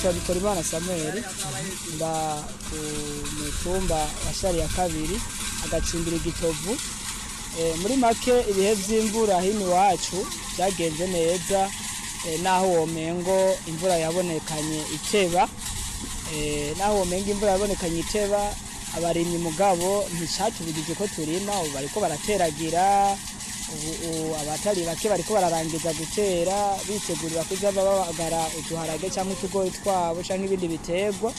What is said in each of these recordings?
Nitwa Bikorimana Samuel, mba ku mutumba wa Shari ya kabiri, agacimbira Igitovu. Muri make, ibihe vy'imvura hino iwacu byagenze neza, naho womengo imvura yabonekanye iteba. Naho womenga imvura yabonekanye iteba, abarimyi mugabo nticatubujije ko turima. Ubu bariko barateragira, ubu abatari bake bariko bararangiza gutera, bitegurira kuza babagara uduharage cyangwa utugori twabo cyangwa ibindi biterwa.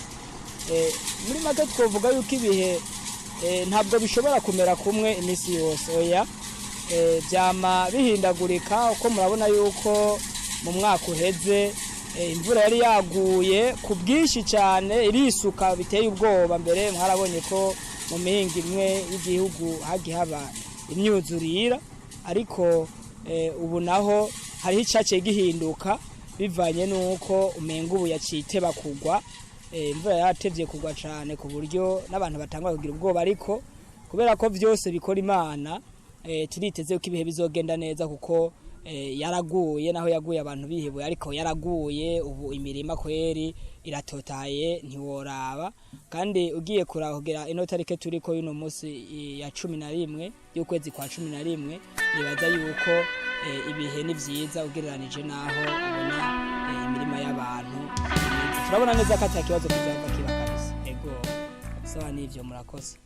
Muri make twovuga yuko ibihe ntabwo bishobora kumera kumwe iminsi yose, oya. Byama bihindagurika, uko murabona yuko mu mwaka uheze imvura yari yaguye ku bwinshi cyane, irisuka biteye ubwoba. Mbere mwarabonye ko mu mihingo imwe y'igihugu hagiye haba imyuzurira, ariko ubu naho hariho icaciye gihinduka bivanye n'uko umenga ubu yaciye iteba kugwa. Imvura yaratevye kugwa cane ku buryo n'abantu batangwa kugira ubwoba, ariko kubera ko vyose bikora Imana, turiteze ko ibihe bizogenda neza, kuko yaraguye naho yaguye abantu bihebuye, ariko yaraguye. Ubu imirima kweri iratotaye, ntiworaba. Kandi ugiye kurahogera ino tarike turiko y'uno munsi ya 11 y'ukwezi kwa 11, nibaza yuko ibihe ni vyiza ugereranije naho ubona imirima y'abantu imeze. Turabona neza ko ata kibazo kizava kiba kabisa. Ego, sawa, n'ivyo, murakoze.